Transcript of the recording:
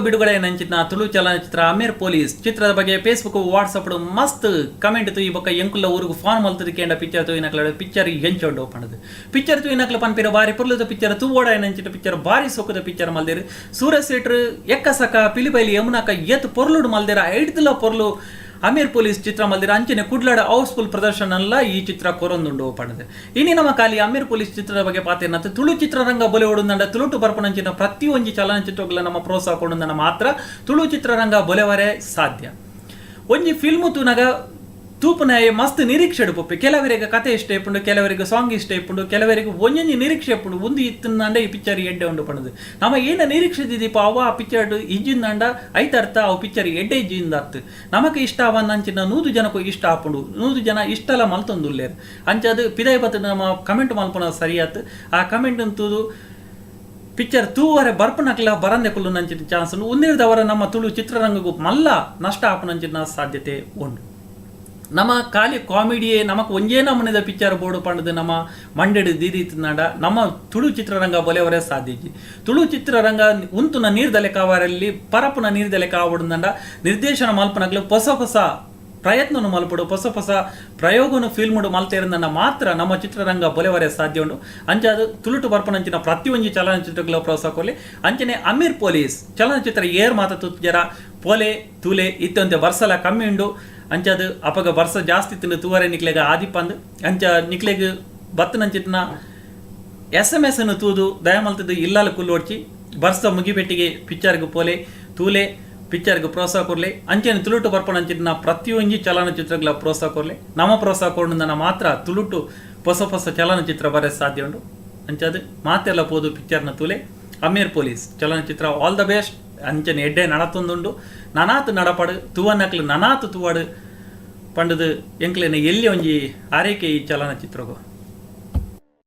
ಬಿಡುಗಡೆ ನಂಚಿನ ತುಳು ಚಲನಚಿತ್ರ ಅಮೀರ್ ಪೊಲೀಸ್ ಚಿತ್ರದ ಬಗ್ಗೆ ಫೇಸ್ಬುಕ್, ವಾಟ್ಸಪ್ ಮಸ್ತ್ ಕಮೆಂಟ್ ತೂಯಿ ಬೊಕ್ಕ ಎಂಕುಲ್ಲ ಊರುಗು ಫೋನ್ ಮಲ್ತದ ಕೇಂಡ, ಪಿಕ್ಚರ್ ತೂಯಿನಕ್ಲ ಪಿಕ್ಚರ್ ಎಂಚೊಂಡು ಪಂಡದು. ಪಿಕ್ಚರ್ ತೂಯಿನಕ್ಲ ಪನ್ಪಿರ, ಬಾರಿ ಪೊರ್ಲುದ ಪಿಕ್ಚರ್, ತೂವೋಡ ನಂಚಿನ ಪಿಕ್ಚರ್, ಬಾರಿ ಸೊಕುದ ಪಿಕ್ಚರ್ ಮಲ್ದೇರು. ಸೂರಜ್ ಶೆಟ್ರು ಎಕ್ಕಸಕ ಪಿಲಿಬೈಲಿ ಯಮುನಾಕ ಏತ್ ಪೊರ್ಲುಡು ಮಲ್ದೇರ, ಐಡ್ದುಲ ಪೊರ್ಲು ಅಮೀರ್ ಪೊಲೀಸ್ ಚಿತ್ರ ಮಲ್ದಿರ. ಅಂಚನೆ ಕುಡ್ಲಾಡ ಹೌಸ್ಫುಲ್ ಪ್ರದರ್ಶನ ಈ ಚಿತ್ರ ಕೊರೊಂದುಂಡು ಪಂಡದು. ಇನಿ ನಮ್ಮ ಖಾಲಿ ಅಮೀರ್ ಪೊಲೀಸ್ ಚಿತ್ರದ ಬಗ್ಗೆ ಪಾತೆರ್ನಂತೆ. ತುಳು ಚಿತ್ರರಂಗ ಬೊಲೆ ಓಡುಂದಂಡ ತುಳುಟು ಬರ್ಪುನಂಚಿನ ಪ್ರತಿಯೊಂಜಿ ಚಲನಚಿತ್ರಗಳ ನಮ್ಮ ಪ್ರೋತ್ಸಾಹ ಕೊಡುಂದನ ಮಾತ್ರ ತುಳು ಚಿತ್ರರಂಗ ಬೊಲೆವರೆ ಸಾಧ್ಯ. ಒಂಜಿ ಫಿಲ್ಮ್ ತೂನಗ ತೂಪುನಾಯೆ ಮಸ್ತ್ ನಿರೀಕ್ಷೆ ಪೊಪ್ಪೆ. ಕೆಲವರಿಗೆ ಕತೆ ಇಷ್ಟ ಇಪ್ಪುಂಡು, ಕೆಲವರಿಗೆ ಸಾಂಗ್ ಇಷ್ಟ ಇಪ್ಪುಂಡು, ಕೆಲವರಿಗೆ ಒಂಜೊಂಜಿ ನಿರೀಕ್ಷೆ ಇಪ್ಪುಂಡು. ಒಂದು ಇತ್ತಂಡ ಈ ಪಿಕ್ಚರ್ ಎಡ್ಡೆ ಉಂಡು ಪಂಡದು. ನಮ್ಮ ಏನ ನಿರೀಕ್ಷೆ ದೀಪ ಅವ ಆ ಪಿಕ್ಚರ್ ಇಜ್ಜಿಂದಂಡ ಐತರ್ಥ ಅವು ಪಿಕ್ಚರ್ ಎಡ್ಡೆ ಇಜ್ಜಿಂದ ಅತ್ತು. ನಮಕ್ ಇಷ್ಟ ಅವನ್ನಂಚಿನ 100 ಜನಕ್ಕೂ ಇಷ್ಟ ಆಪುಂಡು, 100 ಜನ ಇಷ್ಟಲ ಮಲ್ತೊಂದುಲ್ಲೇರು. ಅಂಚಾದ್ ಪಿದಾಯಿ ಬತ್ತು ನಮ್ಮ ಕಮೆಂಟ್ ಮಲ್ಪುನ ಸರಿಯಾತ್. ಆ ಕಮೆಂಟ್ ತೂದು ಪಿಕ್ಚರ್ ತೂವರೆ ಬರ್ಪುನಕ್ಲ ಬರಂದೆ ಕುಲ್ಲುನಂಚಿನ ಚಾನ್ಸ್ ಉಂಡು. ಉಂದಿರ್ದವರ ನಮ್ಮ ತುಳು ಚಿತ್ರರಂಗಕ್ಕೂ ಮಲ್ಲ ನಷ್ಟ ಆಪುನಂಚಿನ ಸಾಧ್ಯತೆ ಉಂಡು. ನಮ್ಮ ಖಾಲಿ ಕಾಮಿಡಿಯೇ ನಮಕ್ ಒಂಜೇ ನಮೂನೆದ ಪಿಕ್ಚರ್ ಬೋಡು ಪಂಡದು ನಮ್ಮ ಮಂಡೆಡ್ ದೀದಿತ್ತಿನಾಡ ನಮ್ಮ ತುಳು ಚಿತ್ರರಂಗ ಬೊಲೆವರೆ ಸಾಧ್ಯ ಇಜ್ಜಿ. ತುಳು ಚಿತ್ರರಂಗ ಉಂತುನ ನೀರ್ದಲೆ ಕಾವರಲ್ಲಿ ಪರಪುನ ನೀರ್ದಲೆ ಕಾವಡುಂದಂಡ ನಿರ್ದೇಶನ ಮಲ್ಪನಕ್ಲು ಹೊಸ ಹೊಸ ಪ್ರಯತ್ನನು ಮಲ್ಪಡು, ಹೊಸ ಹೊಸ ಪ್ರಯೋಗನು ಫಿಲ್ಮ್ಡು ಮಲ್ತೇರಂದನ್ನ ಮಾತ್ರ ನಮ್ಮ ಚಿತ್ರರಂಗ ಬೊಲೆವರೆ ಸಾಧ್ಯ ಉಂಡು. ಅಂಚಾದ ತುಳುಟು ಬರ್ಪನಂಚಿನ ಪ್ರತಿಯೊಂಜಿ ಚಲನಚಿತ್ರಗಳ ಪ್ರೋತ್ಸಾಹ ಕೊರ್ಲೆ. ಅಂಚನೆ ಅಮೀರ್ ಪೊಲೀಸ್ ಚಲನಚಿತ್ರ ಏರ್ ಮಾತ ತುಜರ ಪೋಲೆ ತೂಲೆ. ಇತ್ತೊಂತೆ ಬರ್ಸಲ ಕಮ್ಮಿ ಉಂಡು. ಅಂಚಾದ ಅಪಗ ಬರ್ಸ ಜಾಸ್ತಿ ತಿಂದು ತೂವರೆ ನಿಕ್ಲೆಗ ಆದಿಪ್ಪಂದು. ಅಂಚ ನಿಕ್ಲೆಗ್ ಬತ್ತನಂಚಿತ್ನ ಎಸ್ ಎಮ್ ಎಸ್ ಅನ್ನು ತೂದು ದಯಮಲ್ತದ್ದು ಇಲ್ಲಾಲ ಕುಲ್ಲೋಡ್ಚಿ. ಬರ್ಸ ಮುಗಿಪೆಟ್ಟಿಗೆ ಪಿಕ್ಚರ್ಗೆ ಪೋಲೆ, ತೂಲೆ, ಪಿಕ್ಚರ್ಗೆ ಪ್ರೋತ್ಸಾಹ ಕೊರ್ಲೆ. ಅಂಚನೆ ತುಳುಟು ಬರ್ಪನಂಚಿನ ಪ್ರತಿಯೊಂಜಿ ಚಲನಚಿತ್ರಗಳ ಪ್ರೋತ್ಸಾಹ ಕೊರ್ಲೆ. ನಮ್ಮ ಪ್ರೋತ್ಸಾಹ ಕೊರ್ನಂದನ ಮಾತ್ರ ತುಳುಟು ಹೊಸ ಹೊಸ ಚಲನಚಿತ್ರ ಬರ ಸಾಧ್ಯ ಉಂಟು. ಅಂಚಾದ ಮಾತೆಲ್ಲ ಪೋದು ಪಿಕ್ಚರ್ನ ತೂಲೆ. ಅಮೀರ್ ಪೊಲೀಸ್ ಚಲನಚಿತ್ರ ಆಲ್ the best. ಅಂಚನೆ ಎಡ್ಡೆ ನಡತೊಂದುಂಡು. ನನಾತು ನಡಪಡು, ತುವನಕ್ಲು ನನಾತು ತುವಾಡು ಪಂಡದು ಎಂಕ್ಲೆನ ಎಲ್ಲಿ ಒಂಜಿ ಆರೈಕೆ ಈ ಚಲನಚಿತ್ರಗು.